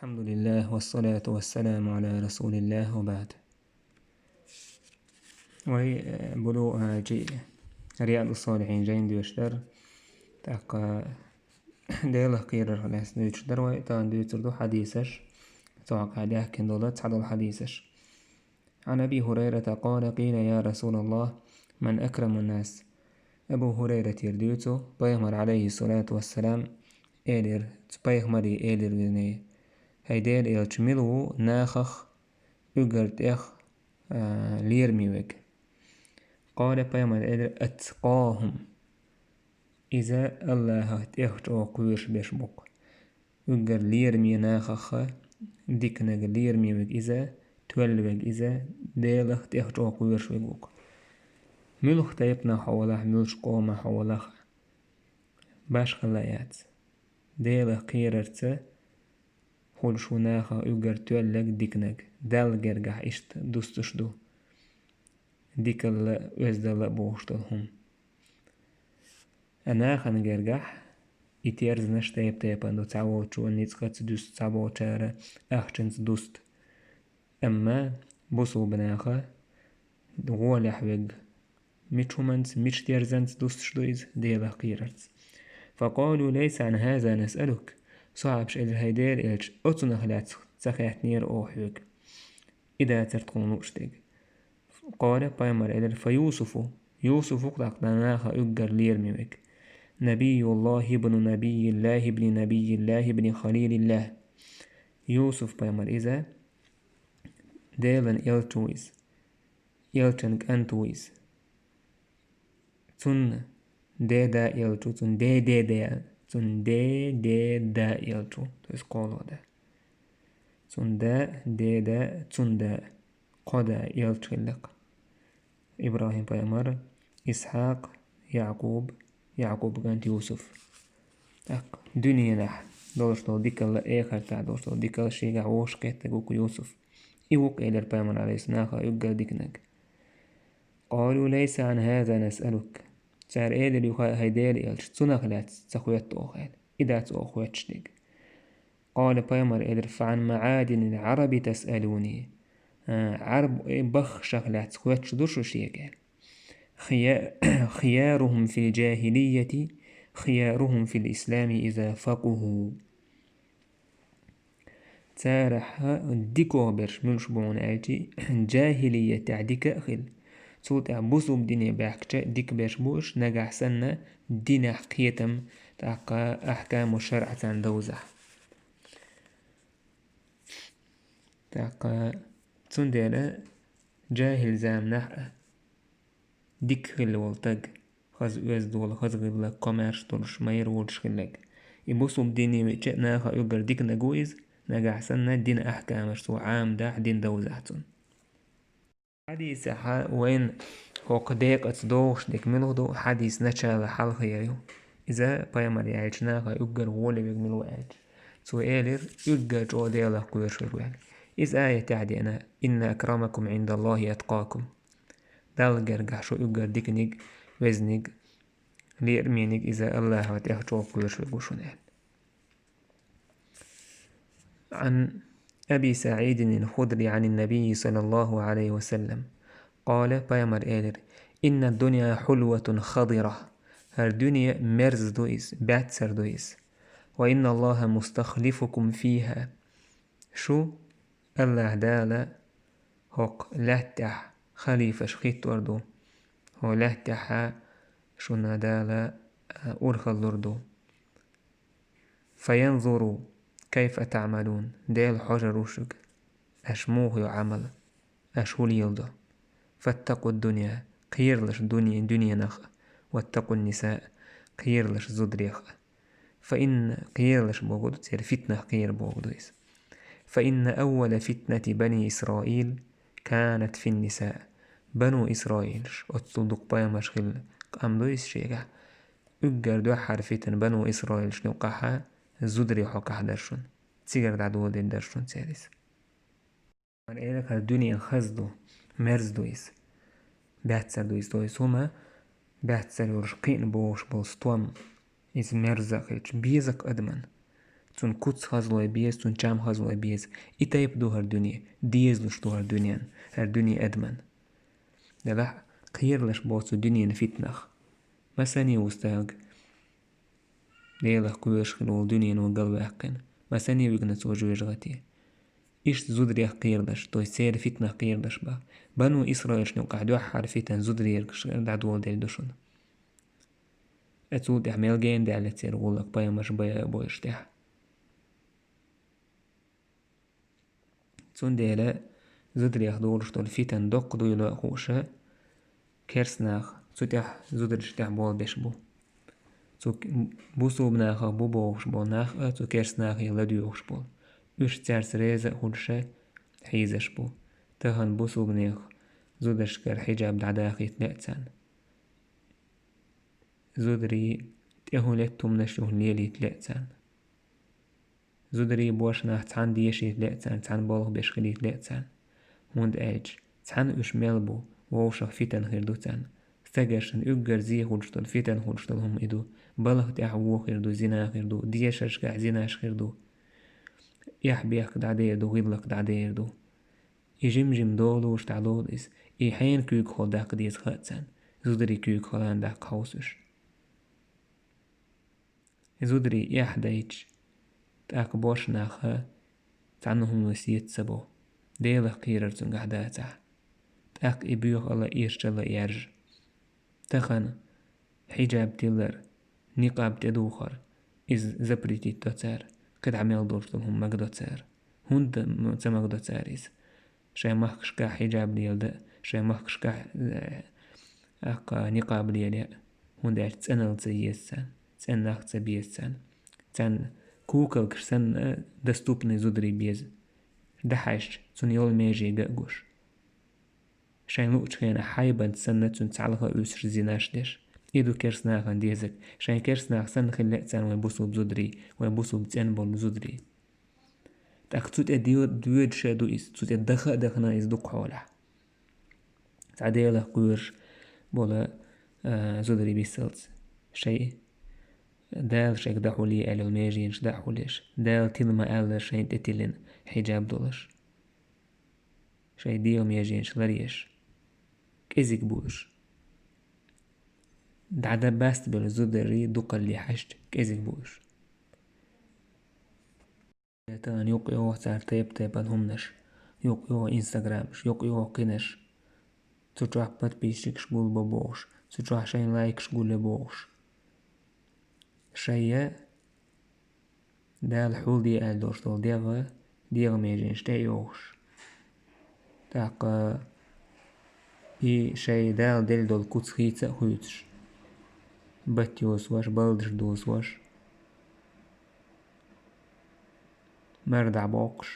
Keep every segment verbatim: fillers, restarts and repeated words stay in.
الحمد لله والصلاة والسلام على رسول الله وبعد. Вай, э, булу, э, чи Риядус-Салихин жайн доьшуш дар. ТӀаккха Делах кхерарах лаьцна дуьйцуш дар вай, тахана дуьйцур ду хьадисаш. Цу хьакъехьа даьхкина долу цхьадолу хьадисаш. عن أبي هريرة قال: قيل: يا رسول الله، من أكرم الناس؟ Абу Хурайратера дуьйцу, Пайхамар, алейхиссалату вассалам, элира, цу Пайхамаре элира везане: «ХӀай Делан элча, мила ву нахах уггар тӀех, а, лераме верг?» Къала, Пайхамар элира: «أتقاهم». Иза Аллахах тӀех чӀогӀа кхоьруш берш бу-кх. Уггар лераме нахаха диканиг лераме верг иза, тоьлла верг иза, Делах тӀех чӀогӀа кхоьруш верг ву-кх. Муьлха тайпанах хьо валахь, муьлхачу къомах хьо валахь, башхалла яц. Делах кхерарца хуьлуш ву нахах уггар тоьллаг, диканиг. Далла гергахь иштта дустуш ду дикалла а, оьздалла а бохуш долу хӀума. Ткъа нахана гергахь и терзанаш тайп-тайпана ду, цхьаволчо ницкъаца дуьсту, цхьаболчара ахчанца дуьсту. Амма бусулба наха гӀолехь верг мича хӀуманца, мича терзанца дуьстуш ду иза? Делах кхерарца. فقالوا: ليس عن هذا نسألك. Сахьабаша элира: «ХӀай Делан элча, оцунах лаьцна ца хаьттинера оха хьоьга. И дацара тхуна лууш дерг». Къала, Пайхамар элира: «فيوسف». Юсуф ву-кх тӀаккха нахах уггар лераме верг. «نبي الله ابن نبي الله ابن نبي الله ابن خليل الله». Юсуф-пайхамар иза, Делан элча ву иза, элчан кӀант ву иза. Цунна деда элча ву, цунна де-де-де, цунна де-де-да элча ву, то есть кхоалгӀа да. Цунна да, деда, цунна да, кхо да элча хилла-кх. ИбрахӀим-пайхамар, Исхьакъ, Якъуб, Якъубан кӀант Юсуф. ТӀаккха дуьненахь долуш долу дикалла, эхартахь долуш долу дикалла шегахь вовшахкхеттарг ву-кх Юсуф. И ву-кх, элира Пайхамар, алейхиссалам, нахах уггар диканиг. «قالوا: ليس عن هذا نسألك». Цара элира юха: «ХӀай Делан элча, цунах лаьцна ца хоьтту оха», — аьлла. И дац оха хоьттуш дерг. Къала, Пайхамар элира: «فعن معادن العرب تسألوني». А, Ӏарб-, э, баххашах лаьцна хоьттуш ду шу шега. «خيا-، خيارهم في الجاهلية خيارهم في الإسلام إذا فقهوا». Царахь дикох берш муьлш бу хьуна аьлчи, жахӀилиятехь дика а хилла. Цул тӀаьхьа бусулба дине баьхкича дика берш бу уьш, нагахь санна динехь кхетам, тӀаккха ахькаму шарӀ царна довзахь. ТӀаккха цундела жахӀил заманахь а дика хилла волу стаг, хаза оьзда волу, хаза гӀиллакх, комаьрша долуш, майра волуш хилларг. И бусулба дине веъча а нахах уггар диканиг ву иза, нагахь санна динан ахькамаш цо Ӏамадахь, дин довзахь цунна. Хьадисехь вайна хӀокху декъаца догӀуш дерг мила ду, хьадис начала хьалха яр ю. Иза Пайхамар аьлча, нахах уггар гӀоле верг мила ву аьлча. Цо элира: «Уггар чӀогӀа Делах кхоьруш верг ву», — аьлла. Иза аятехь деана: «إن أكرمكم عند الله أتقاكم». Далла гергахь шу уггар диканиг, везниг, лермениг иза Аллахьах тӀех чӀогӀа кхоьруш верг ву шуна аьлла. عن أبي سعيد الخدري عن النبي صلى الله عليه وسلم قال, Пайхамар элира: «إن الدنيا حلوة خضرة». ХӀара дуьне мерза ду иза, баьццара ду иза. «وإن الله مستخلفكم فيها». Шу Аллахь Дала хӀокху лаьттахь халифаш хӀиттор ду. ХӀокху лаьттахьа шуна Дала, а, урхаллур ду. «فينظر كيف تعملون». Дела хьожур ву шуьга. Аша муха йо Ӏамал? Аша хӀун леладо? «فاتقوا الدنيا». Кхералаш дуьне-, дуьненах а. «واتقوا النساء». Кхералаш зударех а. «فإن», кхералаш бохург ду, церан фитнах кхера бохург ду иза. «فإن أول فتنة بني إسرائيل كانت في النساء». Бану Исраилаш, оццул дукха пайхамарш хилла къам ду иза шегахь. Уггар дуьххьара фитна Бану Исраилашна юккъехьа зударий хьокхахь дара шуна. Цигара дӀадоладина дара шуна церан иза. Ма элира, хӀара дуьне хаза ду, мерза ду иза. Баьццара ду иза, то есть хӀума баьццара йолуш, кхиъна богӀуш болу стом, иза мерза а хилча, беза-кх адамна. Цун куц хазлой беза, цун чам хазлой беза. И тайпа ду хӀара дуьне, дезалуш ду хӀара дуьнен, хӀара дуьне адаман. Делахь кхералаш бо цу дуьненан фитнах. Масане ву стаг Делах кхоьруш хилла волу дуьнено галваьккхина, масане вигна цо жоьжахате. Иштта зударех кхералаш, то есть церан фитнах кхералаш бо. Бану Исраилшна юкъахь дуьххьара фитан зударегара дӀадоладелла ду шуна. Э, цул тӀаьхьа мел гена даьлла церан гӀуллакх пайхамарш бай а бойуш тӀаьхьа. Цундела зударех долуш долу фитан доккха дуйла а хууша, керстанах, цу тӀехь зударш тӀехь болабеш бу. Цу бусулба нахах бу бохуш болу нах а цу керстанахе ладоьгӀуш болу. Уьш цаьрца реза а хуьлуша хьийзаш бу. Тахана бусулбанех зударшкара хьиджаб дӀадахийта лаьа царна. Зударий тӀе хӀун летта хӀуманаш юхна лелийта лаьа царна. Зударий бошнах цхьаьна дешийта лаьа царна, цхьаьна болх беш хилийта лаьа царна. ХӀунда аьлча цхьаьна уьш мел бу, вовшах фитан хир ду царна. Стагаршна уггар зе хуьлуш долу, фитан хуьлуш долу хӀума и ду. Балха тӀехь вон хир ду, зина хир ду, дешаршкахь зинаш хир ду. Эхь-бехк дӀадер ду, гӀиллакх дӀадер ду. И жим-жим долуш дӀалолу иза. И хьенан куьйгахула даккха деза хаьа царна. Зударий куьйгахула даккха хьовса уьш. Зударий эхь дайча, тӀаккха бошнаха цхьанна хӀумано сеца ца бо, Делах кхерар цуьнгахь дацахь. ТӀаккха и боьхалла, ирчалла яржа. Тахана хьиджаб тиллар, никъаб тӀедухар, иза запретить до цара, кхидӀа мел долуш долу хӀума магадо цара. ХӀунда м-, ца магадо цара иза? Шайн махкашкахь хьиджаб леладан, шайн махкашкахь, э, аккха никъаб лелаян, хӀунда аьлча цӀеналла ца еза царна, цӀена нах ца беза царна. Царна кукалгаш санна доступный зударий беза. ДӀахьаьжча, цунна йолу меже ган а гуш. Шайн луучу хенахь хьайбанца санна цуьнца хьалха а уьсуш зинаш деш. И ду керстанахана дезарг. Шайн керстанах санна хила лаьа царна вайн бусулба зударий, вайн бусулба цӀена болу зударий. ТӀаккха цу тӀе доьду-, доьдуш а ду иза, цу тӀе даха а дахана иза дукха хьолахь. Цхьа Делах кхоьруш болу, а, зударий бисалц шайн Дала шайга дӀахьулъе аьлла йолу меженаш дӀа а хьулъеш, Дала тила ма-аьлла шайна тӀе тиллина хьиджаб долуш. Шайн дегӀан меженаш ларъеш, кӀезиг бу уьш. ДӀа-дӀа баста болу зударий дукхалле хьаьжча, кӀезиг бу уьш. Тахана юкъа йогӀу цара тайп-тайпана хӀуманаш, юкъа йогӀу инстаграмаш, юкъа йогӀу кхинаш. Цу чохь подписчикаш гулбан бохуш, цу чохь шайн лайкаш гулъян бохуш. Шайна Дала хьулде аьлла долуш долу дегӀ, дегӀан меженаш тӀе а йогӀуш. ТӀаккха и шайн Дала делла долу куц хийца а хуьйцуш, батт йосош, балдаш досош, мара дӀабоккхуш,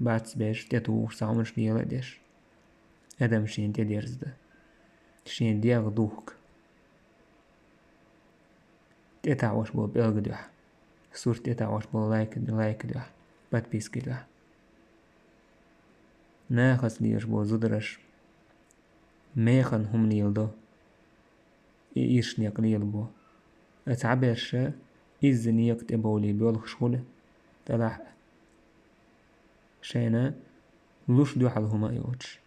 бац беш, тӀетухуш, цхьа хӀуманаш лела а деш. Адам шена тӀедерзадан, шен дегӀ духка. ТӀетаӀош болу пӀелга дуьхьа, сурт тӀетаӀош болу лайк, лайк дуьхьа, подписка дуьхьа. Нахаца лелаш болу зудараш механа хӀума леладо, и ирча некъ лелабо. Цхьаберш изза некъа тӀе бовлий боьлхуш хуьлу, тӀалахь шайна луш дуьхьал хӀума а йоцуш.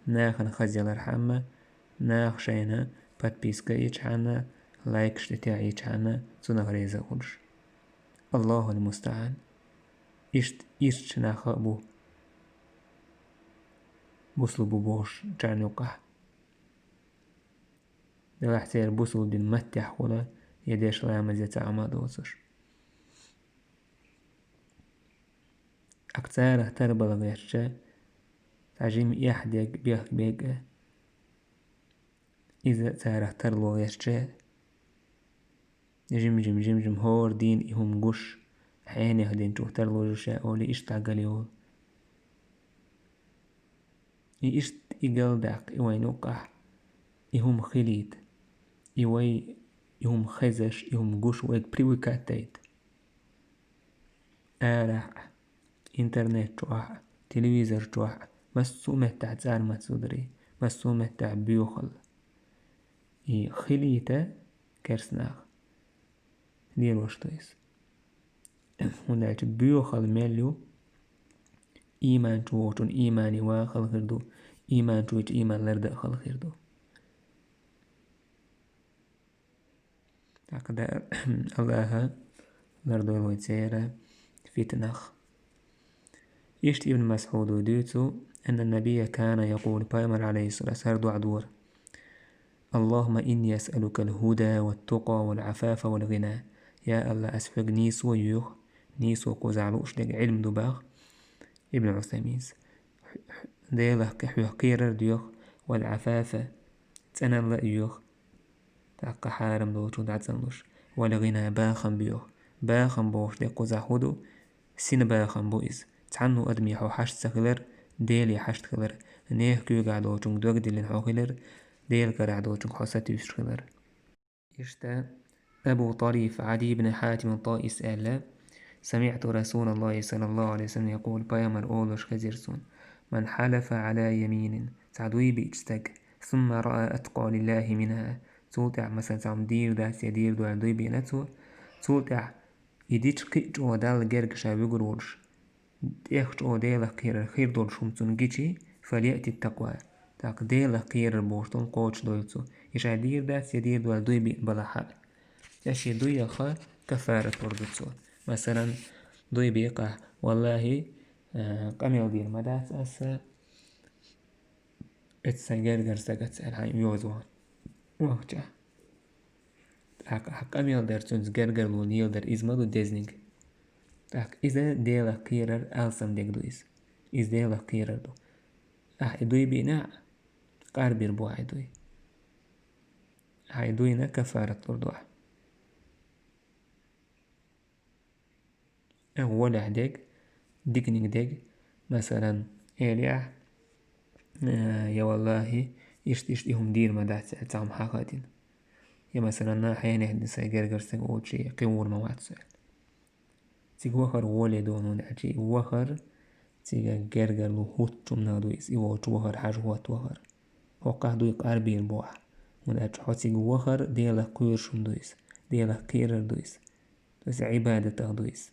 Нахана хазъялархьама, наха шайна подписка йичхьана, лайкаш тӀе таьӀичхьана, цунах реза а хуьлуш. Аллахул мустаӀан. Иштта ирча нах а бу, бусулба бу бохуш чарна юккъахь. Делахь церан бусулба дин маттехь хуьлу, я деш ламаз, я цхьа Ӏамал доцуш. Акха царах тарбала гӀертача, цхьа жима эхь дерг, бехк берг а, иза царах тарло гӀертача, жим-жим, жим-жим хӀора дийна и хӀума гуш, хьенех динчух тарло жуша олий, иштта дӀагала йолу. И иштта и галдаккха, и вайн юккъахь, и хӀума хилийта, и вай, и хӀума хезаш, и хӀума гуш вайга привыкать дайта. Арахь а, интернет чохь а, телевизор чохь а, массо а меттехь цӀармат зударий, массо а меттехь боьхалла. И хилийта керстанах лелош ду иза. ХӀунда аьлча боьха хала мел ю, ийман чу вогӀучун иймане ваха хала хир ду, ийман чу вича ийман ларда а хала хир ду. ТӀаккха да-, Аллаха лардойла вай церан фитнах. Иштта Ибн Масхьуда дуьйцу: «أن النبي كان يقول», пайхамар, عليه الصلاة والسلام, хӀара дуӀа дора: «اللهم إني أسألك الهدى والتقى والعفاف والغنى». Я Аллах, ас хьоьга нийсо йоьху, нийсо кхузахь лууш дерг Ӏилма ду боху Ибн Ӏусаймина. Делах хьоьга кхерар доьху, вал Ӏафафа, цӀеналла а йоьху, тӀаккха хьарам долчух дӀацӀанлуш, вал гӀина, бахам боьху. Бахам бохуш дерг кхузахь хӀун ду? Синбахам бу иза. Цхьанна а адаме хьо хьашт ца хилар, Деле хьашт хилар, нехан куьйгахь долчуьнга дог диллина хьо хилар, Делан карахь долчуьнга хьо сатуьйсуш хилар. Иштта Абу Тариф Ӏади ибн Хьатим ат-ТӀаис аьлла: «سمعت رسول الله صلى الله عليه وسلم يقول», пайхамар олуш хезира суна: «من حلف على يمين», цхьа дуй биъча стаг, «ثم رأى أتقى لله منها», цул тӀаьхьа, масала, цхьа хӀума дийр дац я дийр ду аьлла дуй биъна цо, цул тӀаьхьа и дича кхин а чӀогӀа Далла герга ша вуьгур волуш, тӀех чӀогӀа Делах кхерар хир долуш хӀума цунна гичи, «فليأت التقوى», тӀаккха Делах кхерар бохуш долу кхочушдойла цо. И ша дийр дац я дийр ду аьлла дуй биъна балахь а. Ша шен дуйнах каффарат лур ду цо. Масалан, дуй биъна: «ВаллахӀи, а, къамел дийр ма дац аса, эцу сайн гергара стагаца», аьлла, хьайн йоза ван вахча. ТӀаккха ахь къамел дар, цуьнца гергарло леладар, иза ма ду дезаниг. ТӀаккха иза Делах кхерар алсам дерг ду иза. Иза Делах кхерар ду. Ахь и дуй биъна, къарбийр бу ахь и дуй. Ахь и дуйна каффарат лур ду ахь. Э, гӀолехь дерг, диканиг дерг, масалан, элехь, э, я валлахӀи, иштта-иштта и хӀума дийр ма дац аьлла, цхьа хӀума хьан хаьдина. Я, масалан, хьенех дина сайн гергара стаг олучу кхин вур ма вац со аьлла. Цига вахар гӀоле ду, хӀунда аьлча и вахар цига гергарло хӀуттучу хӀуманах ду иза, и волчу вахар хьажа хӀотта вахар. ХӀокхахь дуй къарбийр бу ахь. ХӀунда аьлча хьо цига вахар Делах кхоьруш хӀума ду иза, Делах кхерар ду иза. Иза Ӏибадатах ду иза.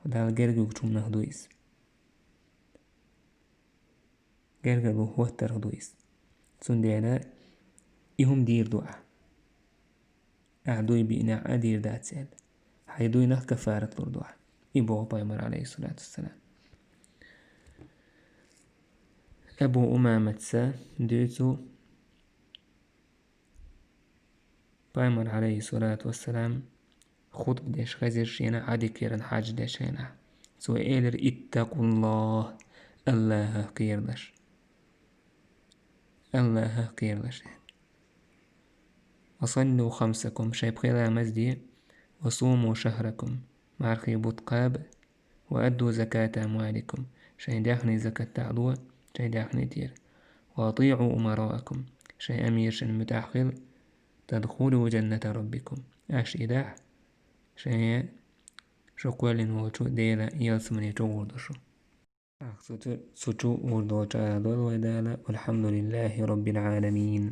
Далла герга вуьгучу хӀуманах ду иза. Гергарло хӀоттарх ду иза. Цундела и хӀума дийр ду ахь. Ахь дуй биънехь а дийр дац аьлла. Хьайн дуйнах каффарат лур ду ахь. И боху пайхамар, Ӏалайхиссалату вассалам. Абу Умаматца дуьйцу, пайхамар, Ӏалайхиссалату вассалам, хутба деш хезира шена Ӏади кхеран хьаьж деш хенахь. Цо элира: «اتقوا الله», Аллахах кхералаш. Аллахах кхералаш. «وصلوا خمسكم», шайн пхи ламаз де, «وصوموا شهركم», мархий бутт кхаба, «وأدوا زكاة أموالكم», шайн даьхни закат дӀало, шайн даьхни тӀера, «وأطيعوا أمراءكم», шайн амиршна муьтӀахь хила, «تدخلوا جنة ربكم», аша и дахь, шайн шу кхоьллина волчу Делан ялсамане чу гӀур ду шу. Цу чу, цу чу гӀур долчу ала дойла вай Дала. والحمد لله رب العالمين.